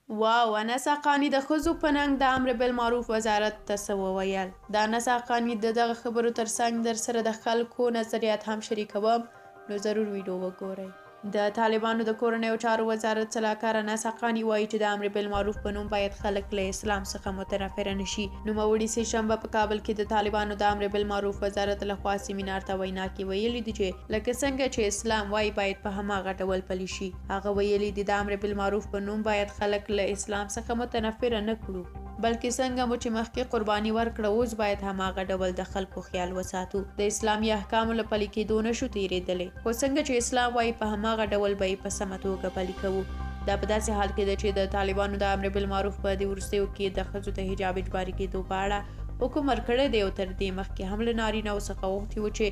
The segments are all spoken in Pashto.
واو انس حقاني د ښځو په ننګ د امر بالمعروف وزارت ته څه وویل؟ د انس حقاني د دغه خبرو ترڅنګ درسره د خلکو نظریات هم شریکوم، نو ضرور ویډیو وګورئ. د طالبانو د کورنیو چارو وزارت سلاکار انس حقاني وایي چې د امر بالمعروف په نوم باید خلک له اسلام څخه متنفره نه شي. نوموړي سې شنبه په کابل کې د طالبانو د امر بالمعروف وزارت لخوا سیمینار ته وینا کې ویلي دي چې لکه څنګه چې اسلام وایي باید په هماغه ډول پلي شي. هغه ویلي دي، د امر بالمعروف په نوم باید خلک له اسلام څخه متنفره نه کړو، بلکې څنګه مو چې مخکې قرباني ورکړه اوس باید هماغه ډول د خلکو خیال وساتو. د اسلامي احکامو له پلي کېدو نه شو تېرېدلی، خو څنګه چې اسلام وایي په هماغه ډول به یې په سمه توګه پلي کوو. دا په داسې حال کې ده چې د طالبانو د امر بالمعروف په دې وروستیو کې د ښځو د حجاب اجباري کېدو په اړه حکم ورکړی دی او تر دې مخکې هم له نارینه و څخه غوښتي و چې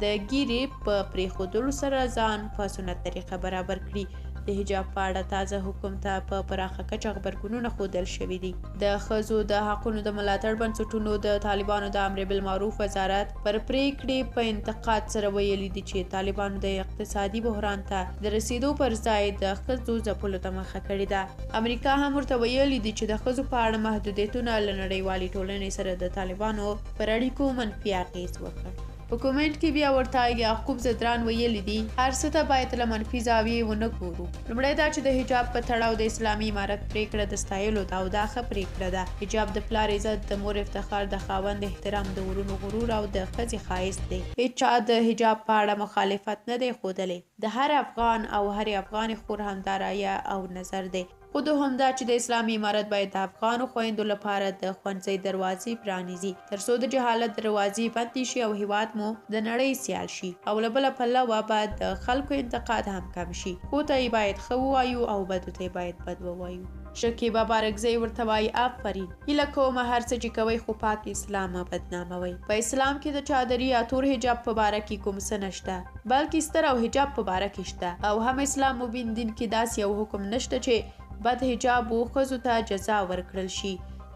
د ږیرې په پرېښودلو سره ځان په سنت طریقه برابر کړي. د حجاب په اړه تازه حکم ته په پراخه کچه غبرګونونه ښودل شوي دي. د ښځو د حقونو د ملاتړ بنسټونو د طالبانو د امر بالمعروف وزارت پر پرېکړې په انتقاد سره ویلي دي چې طالبانو د اقتصادي بحران ته د رسېدو پر ځای د ښځو ځپلو ته مخه کړې ده. امریکا هم ورته ویلي دي چې د ښځو په اړه محدودیتونه له نړیوالې ټولنې سره د طالبانو پر اړیکو منفي اغېز وکړ. په کومنټ کې بیا ورته یعقوب ځدران ویلي دي، هر څه ته باید له منفي زاویې ونه ګورو. لومړی دا چې د حجاب په تړاو د اسلامي امارت پرېکړه د ستایلو ده او دا ښه پرېکړه ده. حجاب د پلار عزت، د مور افتخار، د خاوند احترام، د ورونو غرور او د ښځې ښایست دی. هېچا د حجاب په اړه مخالفت نه دی ښودلی. د هر افغان او هرې افغانې خور همدا رایه او نظر دی. خو دوهم دا چې د اسلامي امارت باید د افغانو خویندو لپاره د ښوونځۍ دروازې پرانیزي تر څو د جهالت دروازې بندې شي او هیواد مو د نړۍ سیال شي او له بله پلوه به د خلکو انتقاد هم کم شي. ښو ته یې باید ښه ووایو او بدو ته یې باید بد ووایو. شکیبا بارکزۍ ورته وایي، آفرین! هیله کوم هر څه چې کوئ خو پاک اسلام مه بدناموئ. په اسلام کې د چادري یا تور حجاب په باره کې کوم څه نشته. بلکې ستر او حجاب په باره کې شته او هم اسلام مبین دین کې داسې یو حکم نشته چې بد حجابو ښځو ته جزا ورکړل شي.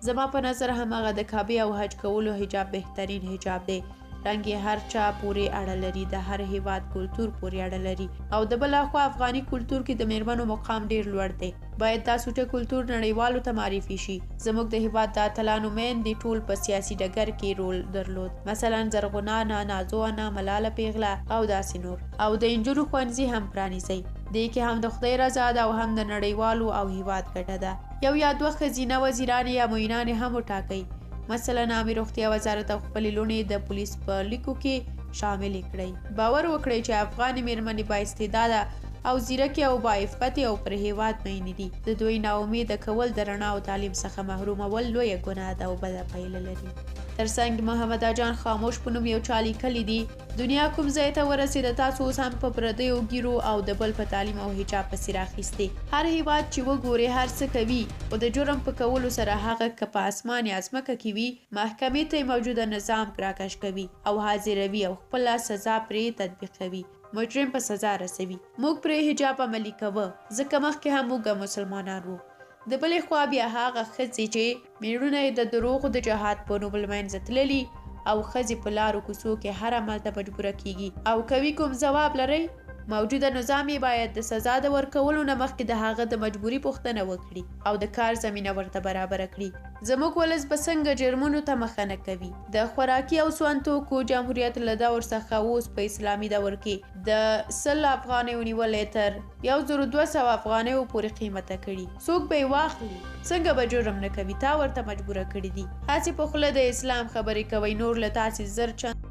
زما په نظر هماغه د کعبې او حج کولو حجاب بهترین حجاب دی. رنګ یې هر چا پورې اړه لري، د هر هیواد کلتور پورې اړه لري او د بل اخوا افغاني کلتور کې د میرمنو مقام ډیر لوړ دی. باید دا سوچه کلتور نړیوالو ته معرفي شي. زموږ د هیواد د اتلانو میندې ټول په سیاسي ډګر کې رول درلود، مثلا زرغونه انا، نازو انا، ملاله پیغله او داسې نور. او د انجونو ښوونځي هم پرانیزئ. دې کې هم د خدای رضا ده او هم د نړیوالو او هیواد ګټه ده. یو یا دوه ښځینه وزیرانې یا معینانې هم وټاکئ. مثلا عامې روغتیا وزارت او خپلې لوڼې د پولیس په لیکو کې شاملې کړئ. باور وکړئ چې افغانې میرمنې با استعداده او ځیرکې او با عفتې او پر هیواد مئینې دي. د دوی نا امیده کول د رڼا او تعلیم څخه محرومول لویه ګناه ده او بده پایله لري. تر څنګ محمداجان خاموش په نوم یو چا لیکلي دي، دنیا کوم ځای ته ورسېده تاسو اوس هم په پردیو ږیرو او د بل په تعلیم او حجاب پسې راخیستې. هر هیواد چې وګورې هر څه کوي خو د جرم په کولو سره هغه که په اسمان یا ځمکه کې وي محکمې ته یې موجوده نظام راکش کوي او حاضروي او خپله سزا پرې تطبیقوي. مجرم په سزا رسوي. موږ پرې حجاب عملي کوه ځکه مخکې هم موږ مسلمانان وو. د بلې خوا بیا هغه ښځې چې میړونه یې د دروغو د جهاد په نوم لمنځه تللي او ښځې په لارو کوڅو کې هر عمل ته مجبوره کیږي او کوي کوم ځواب لرئ؟ موجوده نظام یې باید د سزا د ورکولو نه مخکې د هغه د مجبوري پوښتنه وکړي او د کار زمینه ورته برابره کړي. زموږ ولس به څنګه جرمونو ته مخه نه کوي؟ د خوراکي او سون توکو جمهوریت له دور څخه اوس په اسلامي دور کې د 100 افغانیو نیولې تر 1200 افغانیو پورې قیمته کړي. څوک به یې واخلي؟ څنګه به جرم نه کوي؟ تا ورته مجبوره کړي دي. هسې په خوله د اسلام خبرې کوئ نور له تاسې زر چنده.